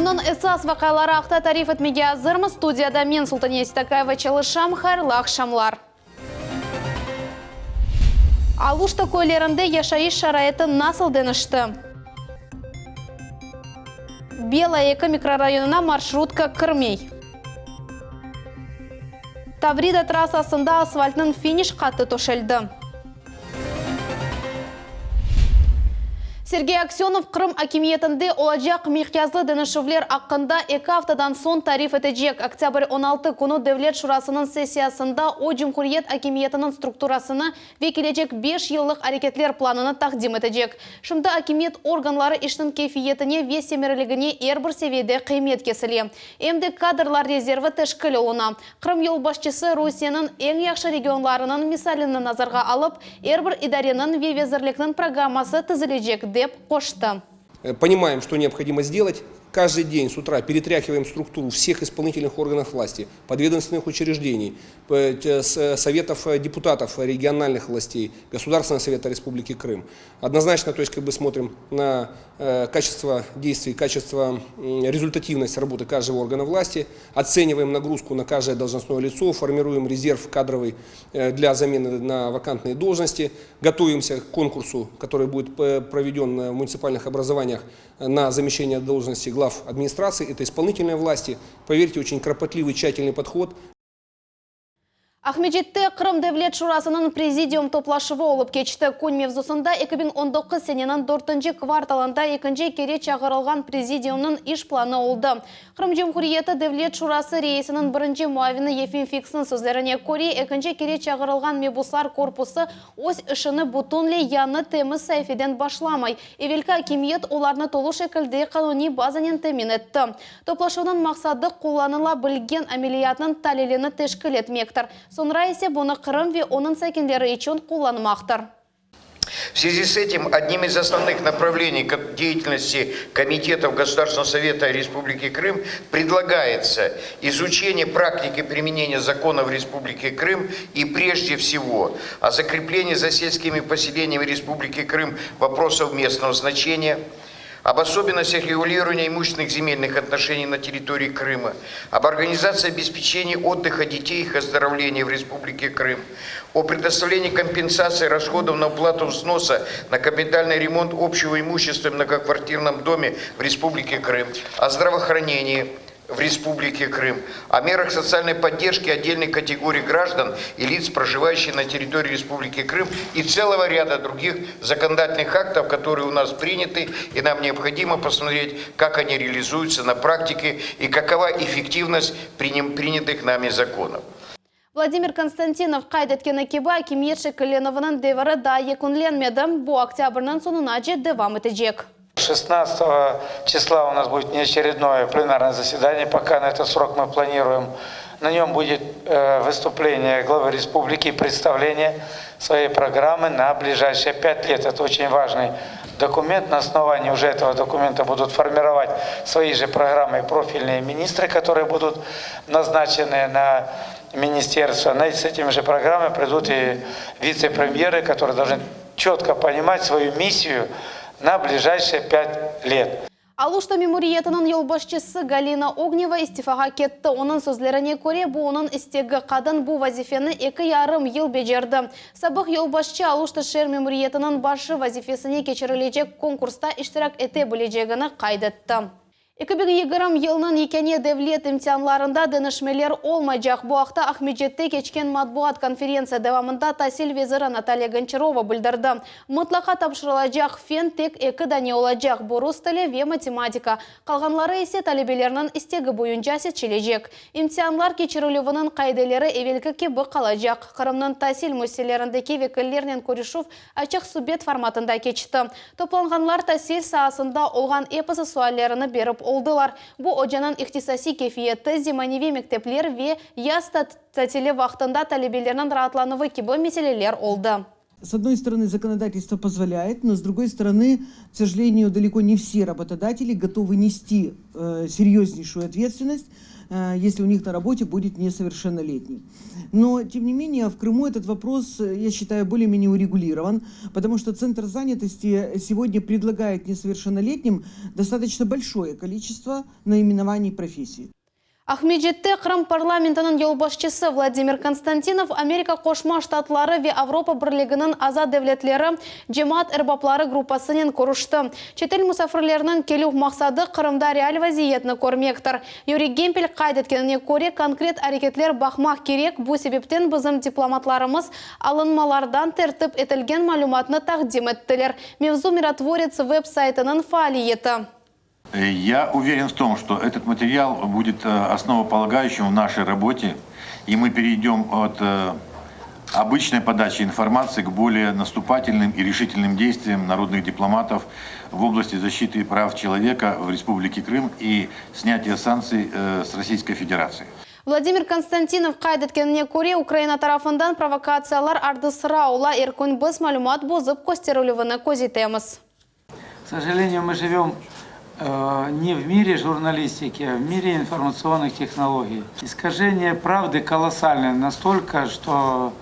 Qırımnıñ esas vaqiaları aqta tarif etmege azırmız. Studiyada men, Sultaniye Seytakayeva, çalışam. Hayırlı aqşamlar! Aluşta köylerinde yaşayış şaraiti nasıl deñişti? Belaya 2 mikrorayonına marşrutka kirmey. Tavrida trassasında asfaltnıñ finiş qatı töşeldi. Sergey Aksönov Qırım akimiyetinde olacaq miqyaslı deñişüvler aqqında eki aftadan soñ tarif etecek. Oktâbr 16 künü Devlet şurasınıñ sessiyasında o, cumhuriyet akimiyetiniñ strukturasını ve kelecek beş yıllıq areketler planını taqdim etecek. Şimdi akimiyet organları işniñ keyfiyetine ve semereligine er bir seviyede qıymet kesile. Em de kadrlar rezervi teşkil oluna. Qırım yolbaşçısı Rusiyeniñ eñ yahşı regionlarınıñ misalini nazarğa alıp, er bir idareniñ ve vezirlikniñ programması tizilecek, dep qoştı. Понимаем, что необходимо сделать. Каждый день с утра перетряхиваем структуру всех исполнительных органов власти, подведомственных учреждений, советов депутатов региональных властей, Государственного совета Республики Крым. Однозначно, то есть, как бы смотрим на качество действий, качество, результативность работы каждого органа власти, оцениваем нагрузку на каждое должностное лицо, формируем резерв кадровый для замены на вакантные должности, готовимся к конкурсу, который будет проведен в муниципальных образованиях на замещение должности глав администрации, это исполнительной власти. Поверьте, очень кропотливый, тщательный подход. Aqmescitte Qırım Devlet Şurasınıñ Prezidium toplaşuvı olıp keçti. Kün mevzusında 2019 seneniñ dörtünci kvartalında ekinci kere çağırılğan Prezidiumnıñ iş planı oldı. Qırım Cumhuriyeti Devlet Şurası reisiniñ birinci muavini Yefim Fiksniñ sözlerine köre, ekinci kere çağırılğan mebuslar korpusı öz işini bütünley yañı temiz saifeden başlamay. Evelki akimiyet olarnı tolu şekilde qanuniy bazanen temin etti. Toplaşuvnıñ maqsadı, qullanıla bilgen ameliyatnıñ talilini teşkil etmektir, soñra ise bunı Qırım ve onıñ sakinleri içün qullanmaqtır. В связи с этим одним из основных направлений деятельности Комитетов Государственного Совета Республики Крым предлагается изучение практики применения законов Республики Крым и прежде всего о закреплении за сельскими поселениями Республики Крым вопросов местного значения, об особенностях регулирования имущественных земельных отношений на территории Крыма, об организации обеспечения отдыха детей и их оздоровления в Республике Крым, о предоставлении компенсации расходов на уплату взноса на капитальный ремонт общего имущества в многоквартирном доме в Республике Крым, о здравоохранении, в Республике Крым, о мерах социальной поддержки отдельной категории граждан и лиц, проживающих на территории Республики Крым и целого ряда других законодательных актов, которые у нас приняты, и нам необходимо посмотреть, как они реализуются на практике и какова эффективность принятых нами законов. Vladimir Konstantinov qayd etkeni kibi, akimiyet şekillenüviniñ deviri daa yekünlenmedi, bu oktâbrniñ soñunace devam etecek. Шестнадцатого числа у нас будет внеочередное пленарное заседание, пока на этот срок мы планируем. На нем будет выступление главы республики и представление своей программы на ближайшие пять лет. Это очень важный документ. На основании уже этого документа будут формировать свои же программы профильные министры, которые будут назначены на министерство. С этими же программами придут и вице-премьеры, которые должны четко понимать свою миссию на ближайшие пять лет. Aluşta memuriyetiniñ yolbaşçısı Galina Ogneva istifağa ketti. Onıñ sözlerine köre, bu onıñ istegi. Qadın bu vazifeni eki yarım yıl becerdi. Sabıq yolbaşçı Aluşta şeer memuriyetiniñ başı vazifesine keçirilecek konkursta iştirak ete bilecegini qayd etti. 2020 yılnıñ yekâne devlet imtianlarında deñişmeler olmaycaq. Bu aqta Aqmescitte keçken matbuat konferentsiya devamında tasil veziri Natalya Gonçarova bildirdi. Mıtlaqa tapşırılacaq fen tek eki dane olacaq, bu rus tili ve matematika. Qalğanları ise talebelerniñ istegi boyunca seçilecek. İmtianlar keçirilüviniñ qaideleri evelki kibi qalacaq. Qırımnıñ tasil müessiselerindeki vekillernen körüşüv Açıq subet formatında keçti. Toplanğanlar tasil saasında olğan episi suallerini berip oldılar. Bu ocanıñ ihtisasiy kefiyeti, zemaneviy mektepler ve yaz tatili vaqtında talebelerniñ raatlanuvı kibi meseleler oldı. С одной стороны, законодательство позволяет, но с другой стороны, к сожалению, далеко не все работодатели готовы нести э, серьезнейшую ответственность, э, если у них на работе будет несовершеннолетний. Но, тем не менее, в Крыму этот вопрос, э, я считаю, более-менее урегулирован, потому что Центр занятости сегодня предлагает несовершеннолетним достаточно большое количество наименований профессий. Aqmescitte Qırım parlamentiniñ yolbaşçısı Vladimir Konstantinov Amerika Qoşma Ştatları ve Avropa Birliginiñ aza devletleri cemaat erbapları gruppasınen körüşti. Çetel musafirleriniñ kelüv maqsadı Qırımda real vaziyetni körmektir. Yuriy Gempel qayd etkenine köre, konkret areketler baqmaq kerek, bu sebepten bizim diplomatlarımız alınmalardan tertip etilgen malümatnı taqdim ettiler. Mevzu Mirotvorets veb-saytınıñ faaliyeti. Я уверен в том, что этот материал будет основополагающим в нашей работе, и мы перейдем от обычной подачи информации к более наступательным и решительным действиям народных дипломатов в области защиты прав человека в Республике Крым и снятия санкций с Российской Федерации. Vladimir Konstantinov qayd etkenine köre, Ukraina tarafından provokatsiyalar ardı-sıra ola, er kün biz malümat bozıp kösterilüvini közetemiz. К сожалению, мы живем не в мире журналистики, а в мире информационных технологий. Искажение правды колоссальное настолько, что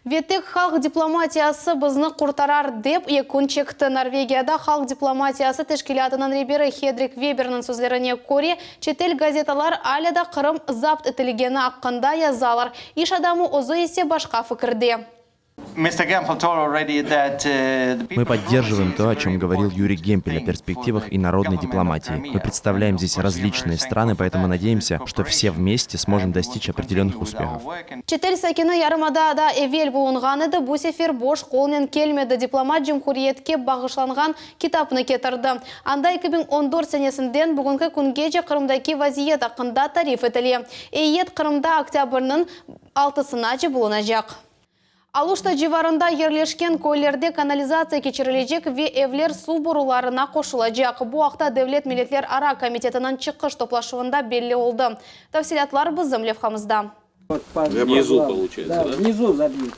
Ve tek halq diplomatiyası bizni qurtarar, dep yekün çekti. Norvegiyada Halq diplomatiyası teşkilâtınıñ reberi Hedrik Veberniñ sözlerine köre, çetel gazetalar alâ da Qırım zapt etilgeni aqqında yazalar, iş adamı özü ise başqa fikirde. Мы поддерживаем то, о чем говорил Юрий Гемпель, о перспективах и народной дипломатии. Мы представляем здесь различные страны, поэтому надеемся, что все вместе сможем достичь определенных успехов. Çetel sakini yarımadada evel bulunğan edi, bu sefer boş qolnen kelmedi, diplomat cumhuriyetke bağışlanğan kitapnı ketirdi. Anda 2014 senesinden bugünki küngece Qırımdaki vaziyet aqqında tarif etile. Eyyet Qırımda oktâbrniñ altısınace bulunacaq. Aluşta civarında yerleşken köylerde kanalizatsiya keçirilecek ve evler suv borularına qoşulacaq. Bu aqta Devlet milletlerara komitetiniñ çıqış toplaşuvında belli oldı. Tafsilâtlar bizim levhamızda. Внизу получается, да? Внизу забьют.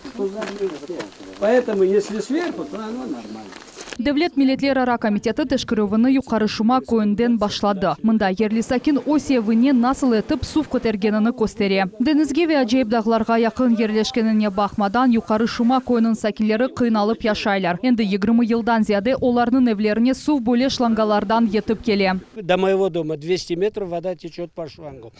Поэтому, если сверху, то оно нормально. Devlet milletlerara komiteti teşkerüvini Yuqarı Şuma köyünden başladı. Mında yerli sakin öz evine nasıl etip suv kötergenini köstere. Deñizge ve acayip dağlarğa yaqın yerleşkenine baqmadan, Yuqarı Şuma köyüniñ sakinleri qıynalıp yaşaylar. Endi 20 yıldan ziyade olarnıñ evlerine suv böyle şlangalardan yetip kele. До моего дома 200 метров вода течет по шлангу.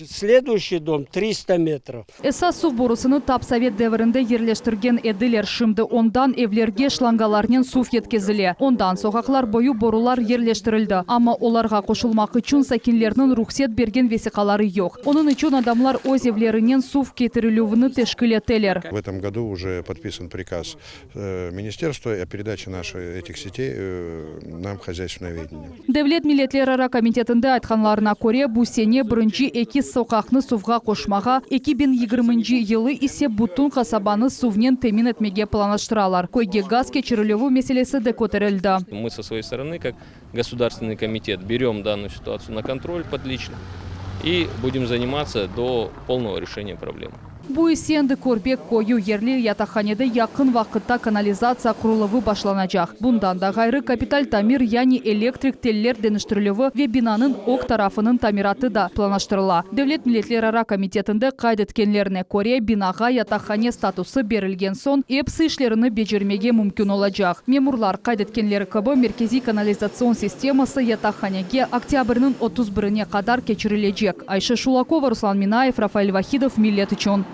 Следующий дом 300 метров. Esas suv borusını tap sovet devirinde yerleştirgen ediler. Şimdi ondan evlerge şlangalarnen suv yetkezile. Ondan soqaqlar boyu borular yerleştirildi. Amma olarğa qoşulmaq içün sakinlerniñ ruhset bergen vesiqaları yoq. Onıñ içün adamlar öz evlerinen suv ketirilüvini teşkil eteler. В этом году уже подписан приказ э, министерства о передаче наших этих сетей э, нам в хозяйственное ведение. Devlet milletlerara komitetinde aytqanlarına köre, bu sene birinci eki soqaqnı suvğa qoşmağa, 2020 yılı ise bütün qasabanı suvnen temin etmege planlaştıralar. Köyge gaz keçirilüvi meselesi de köterildi. Мы со своей стороны, как государственный комитет, берем данную ситуацию на контроль под лично и будем заниматься до полного решения проблемы. Bu ise endi Körbek köyü yerli yataqhanede yaqın vaqıtta kanalizatsiya quruluvı başlanacaq. Bundan da ğayrı, kapital tamir, yani elektrik teller deñiştirilüvi ve binanıñ ög tarafınıñ tamiratı da planlaştırıla. Devlet milletlerara komitetinde qayd etkenlerine köre, binağa yataqhane statusı berilgen soñ, episi işlerini becermege mümkün olacaq. Memurlar qayd etkenleri kibi, merkeziy kanalizatsion sisteması yataqhanege oktâbrniñ 31-ine qadar keçirilecek. Ayşe Şulakova, Ruslan Minayev, Rafael Vahidov, Millet içün.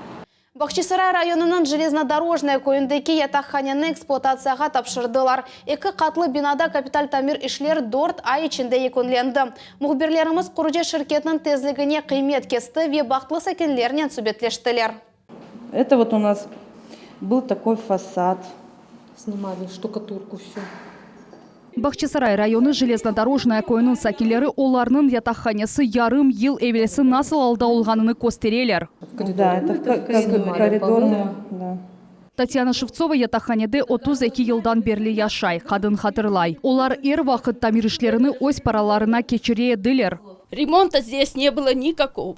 Bağçasaray rayonınıñ Jeleznodorojnoye köyündeki yataqhaneni ekspluatatsiyağa tapşırdılar. Eki qatlı binada kapital tamir işler dört ay içinde yekünlendi. Mühbirlerimiz qurucı şirketniñ tezligine qıymet kesti ve bahtlı sakinlernen subetleştiler. Это вот у нас был такой фасад. Снимали штукатурку всю. Bağçasaray rayonı Jeleznodorojnoye köyüniñ sakinleri olarnıñ yataqhanesi yarım yıl evelsi nasıl alda olğanını köstereler. Да, это в ко- коридорная. Да. Tatyana Şevtsova yataqhanede 32 yıldan berli yaşay, qadın hatırlay. Olar er vaqıt tamir işlerini öz paralarına keçire ediler. Ремонта здесь не было никакого.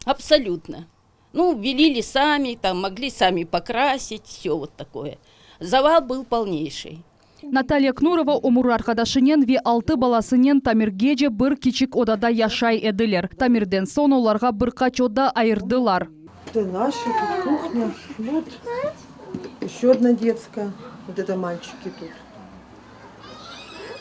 Абсолютно. Ну, белили сами, там могли сами покрасить, все вот такое. Завал был полнейший. Natalya Knurova ömür arqadaşınen ve altı balasınen tamirgece bir kiçik odada yaşay ediler. Tamirden soñ olarğa bir qaç oda ayırdılar. Это наша тут кухня. Вот еще одна детская. Вот это мальчики тут.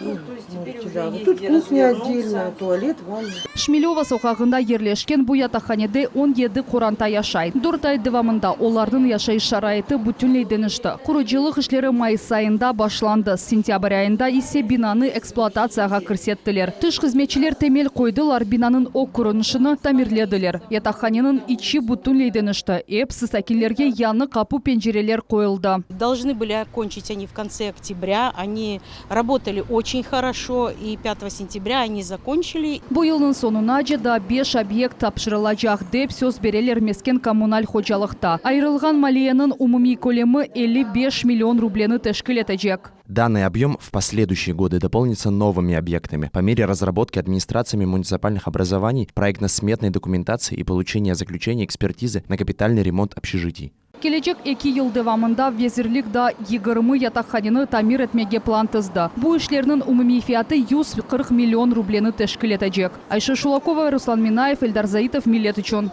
Ну, то есть теперь Можете, уже да. есть Вот тут где кухня развернуться. отдельная, туалет, ванна. Şmelöva soqağında yerleşken bu yataqhanede 17 qoranta yaşay. Dört ay devamında olarnıñ yaşayış şaraiti bütünley deñişti. Qurucılıq işleri mayıs ayında başlandı, sentâbr ayında ise binanı ekspluatatsiyağa kirsettiler. Tış hızmetçiler temel qoydılar, binanıñ ög körünişini tamirlediler. Yataqhaneniñ içi bütünley deñişti, episi sakinlerge yañı qapu-pencereler qoyuldı. Должны были окончить они в конце октября. Они работали очень хорошо, и 5 сентября они закончили. Bu yılnıñ soñunace daa beş obyekt tapşırılacaq, dep söz bereler mesken-kommunal hocalıqta. Ayırılğan maliyeniñ umumiy kölemi 55 million rubleni teşkil etecek. Данный объем в последующие годы дополнится новыми объектами по мере разработки администрациями муниципальных образований проектно-сметной документации и получения заключения экспертизы на капитальный ремонт общежитий. Kelecek eki yıl devamında vezirlik daa 20 yataqhaneni tamir etmege plan tizdi. Bu işlerniñ umumiy fiyatı 140 million rubleni teşkil etecek. Ayşe Şulakova, Ruslan Minayev, Eldar Zaitov, Millet içün.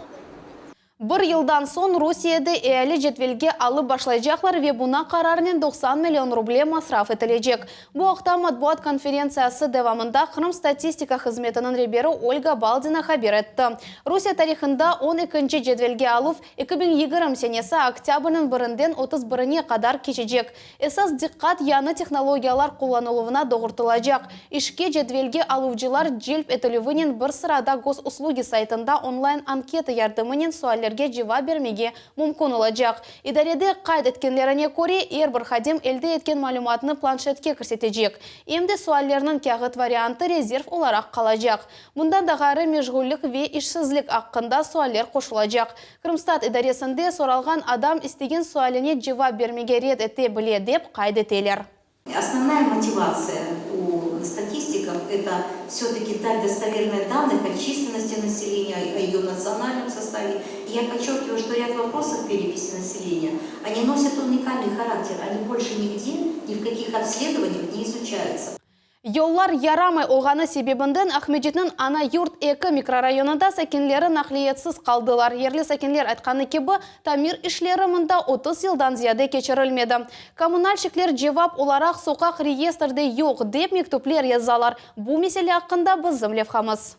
Bir yıldan soñ Rusiyede eali cedvelge alıp başlaycaqlar ve buña qararnen 90 million ruble masraf etilecek. Bu aqta matbuat konferentsiyası devamında Qırım statistika hızmetiniñ reberi Olga Baldina haber etti. Rusiye tarihında 12. cedvelge aluv 2020 senesi oktâbrniñ birinden 31-ine qadar keçecek. Esas diqqat yañı tehnologiyalar qullanıluvına doğrultılacaq. İşke cedvelge aluvcılar celp etilüvinen bir sırada Gosuslugi saytında online anketa yardımınen suallerge cevap bermege mümkün olacaq. İdarede qayd etkenlerine köre, er bir hadim elde etken malümatnı planşetke kirsetecek. Em de suallerniñ kâğıt variantı rezerv olaraq qalacaq. Bundan da ğayrı meşğullik ve işsizlik aqqında sualler qoşulacaq. Krımstat idaresinde soralğan adam istegen sualine cevap bermege red ete bile, dep qayd eteler. Основная мотивация у статистиков – это все-таки дать достоверные данные о численности населения, о ее национальном составе. И я подчеркиваю, что ряд вопросов переписи населения, они носят уникальный характер, они больше нигде, ни в каких обследованиях не изучаются. Yollar yaramay olğanı sebebinden Aqmescitniñ Ana Yurt 2 mikrorayonında sakinleri naqliyetsiz qaldılar. Yerli sakinler aytqanı kibi, tamir işleri mında 30 yıldan ziyade keçirilmedi. Kommunalşikler cevap olaraq soqaq reyestrde yoq dep mektüpler yazalar. Bu mesele aqqında bizim levhamız.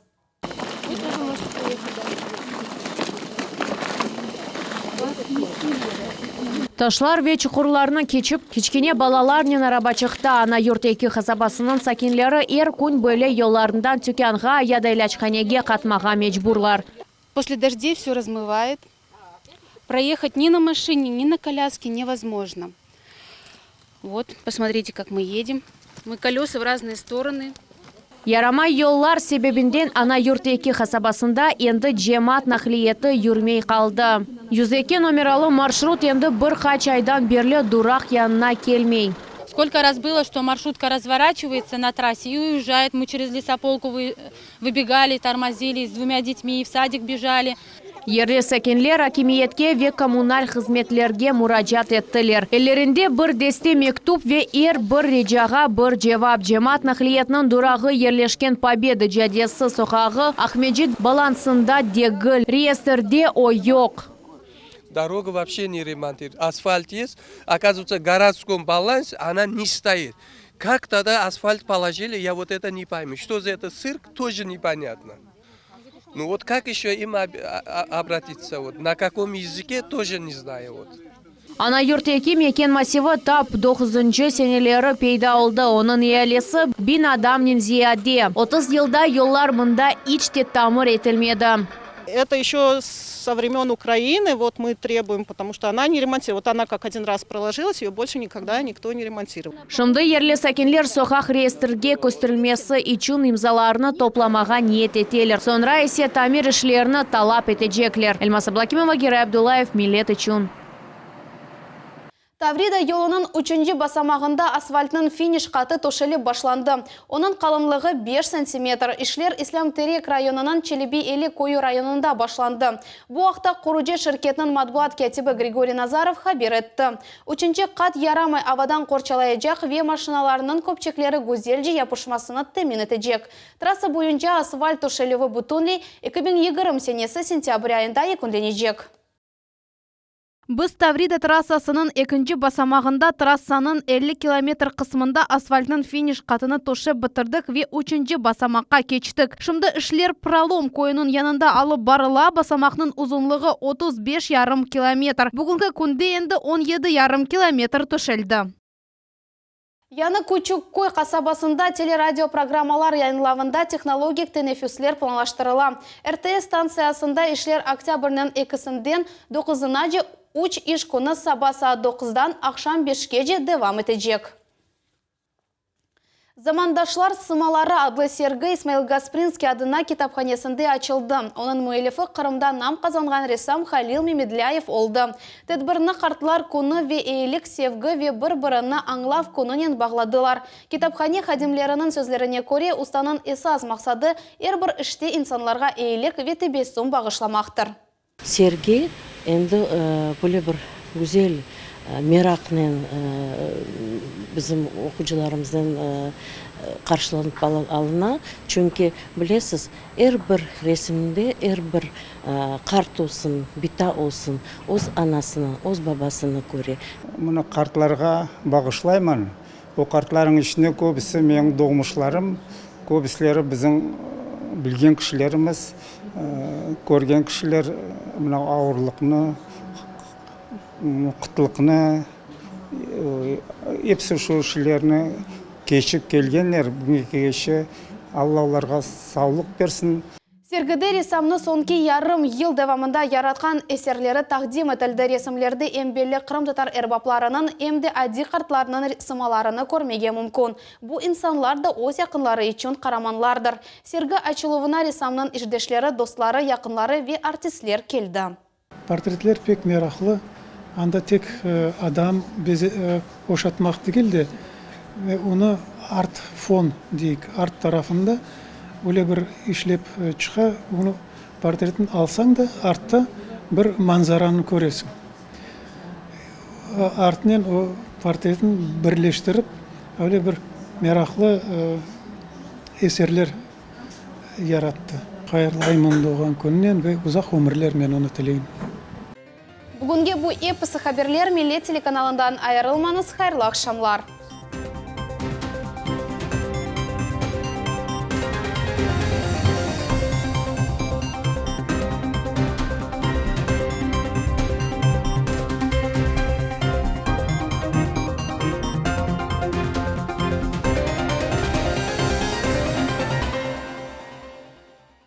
Вы тоже можете поехать дальше. Taşlar ve çuqurlarnı keçip, kiçkene balalarnen arabaçıqta Ana Yurt 2 qasabasınıñ sakinleri er kün böyle yollarından tükânğa ya da ilâchanege qatmağa mecburlar. После дождей все размывает. Проехать ни на машине, ни на коляске невозможно. Вот, посмотрите, как мы едем. Мы колеса в разные стороны. Yaramay yollar sebebinden Ana Yurt 2 qasabasında endi cemaat naqliyatı yürmey qaldı. 102 nomeralı marşrut endi bir qaç aydan berli duraq yanına kelmey. Сколько раз было, что маршрутка разворачивается на трассе и уезжает. Мы через лесополку выбегали, тормозили с двумя детьми и в садик бежали. Yerli sakinler akimiyetke ve kommunal hızmetlerge muracaat ettiler. Ellerinde bir deste mektüp ve er bir ricağa bir cevap. Cemaat naqliyatınıñ durağı yerleşken Pobeda caddesi soqağı Aqmescit balansında degil. Reyestrde o yoq. Дорога вообще не ремонтируют. Асфальт есть, оказывается, в городском балансе она не стоит. Как тогда асфальт положили, я вот это не пойму. Что за это цирк, тоже непонятно. Ну вот как еще им обратиться, вот, на каком языке, тоже не знаю. Вот. Ana Yurt 2 mesken massivi tap 9 seneleri peyda oldı. Onıñ ealisi 1000 adamnen ziyade. 30 yılda yollar mında iç te tamir etilmedi. Это еще со времен Украины, вот мы требуем, потому что она не ремонтировала. Вот она как один раз проложилась, ее больше никогда никто не ремонтировал. Şimdi yerli sakinler soqaq reyestrge kösterilmesi içün imzalarnı toplamağa niyet eteler. Soñra ise tamir işlerini talap etecekler. Elmaz Ablakimova, Giray Abdullayev, Millet içün. Tavrida yolunıñ üçünci basamağında asfaltnıñ finiş qatı töşelip başlandı. Onıñ qalınlığı beş santimetr. İşler İslâm Terek rayonınıñ Çelebi Eli köyü rayonında başlandı. Bu aqta qurucı şirketniñ matbuat kâtibi Grigoriy Nazarov haber etti. Üçünci qat yaramay avadan qorçalayacaq ve maşinalarnıñ köpçekleri güzelce yapışmasını temin etecek. Trassa boyunca asfalt töşelüvi bütünley 2020 senesi sentâbr ayında yekünlenecek. Biz Tavrida trassasınıñ ekinci basamağında trassanıñ 50 kilometr qısmında asfaltnıñ finiş qatını töşep bitirdik ve üçünci basamaqqa keçtik. Şimdi işler Prolom köyüniñ yanında alıp barıla, basamaqnıñ uzunlığı 35 yarım kilometr. Bugünki künde endi 17 yarım kilometr töşeldi. Yañı Küçük Köy qasabasında teleradioprogrammalar yayınlavında tehnologik teneffüsler planlaştırıla. RTS stantsiyasında işler oktâbrniñ ekisinden doquzınace üç iş künü saba saat doquzdan aqşam beşkece devam etecek. Zamandaşlar sımaları adlı sergi İsmail Gasprinskiy adına kitaphanesinde açıldı. Onıñ müellifi Qırımda nam qazanğan ressam Halil Memedlâyev oldı. Tedbirni Qartlar künü ve eyilik, sevgi ve bir-birini añlav kününen bağladılar. Kitaphane hadimleriniñ sözlerine köre, ustanıñ esas maqsadı, er bir işte insanlarğa eyilik ve tebessüm bağışlamaqtır. Sergi endi böyle bir güzel meraqnen bizim oqucılarımızdan qarşılanıp alına, çünki, bilesiz, Er bir resimde er bir qart olsun, bita olsun, öz anasını, öz babasını köre. Bunı qartlarğa bağışlayman. O qartlarnıñ içinde köbüsi menim doğmuşlarım, köbüsleri bizim bilgen kişilerimiz, körgen kişiler, mına ağırlıqnı, qıtlıqnı, episi şu işlerni keçip kelgenler, bugünki keçi Alla olarğa savlıq bersin. Sergide ressamnı soñki yarım yıl devamında yaratqan eserleri taqdim etildi. Resimlerde em belli qırımtatar erbaplarınıñ, em de adiy qartlarnıñ sımalarını körmege mümkün. Bu insanlar da öz yaqınları içün qaramanlardır. Sergi açıluvına ressamnıñ işdeşleri, dostları, yaqınları ve artistler keldi. Portretler pek meraqlı, anda tek adam oşatmaq degil de, onı art fon deyik, art tarafında öyle bir işlep çıqa, onı portretini alsañ da, artta bir manzaranı köresiñ. Artnen o portretni birleştirip, öyle bir meraqlı eserler yarattı. Hayırlayman doğğan kününen ve uzaq ömürler men ona tileyim. Bugünge bu episi haberler, Millet telekanalından ayırılmañız, hayırlı aqşamlar.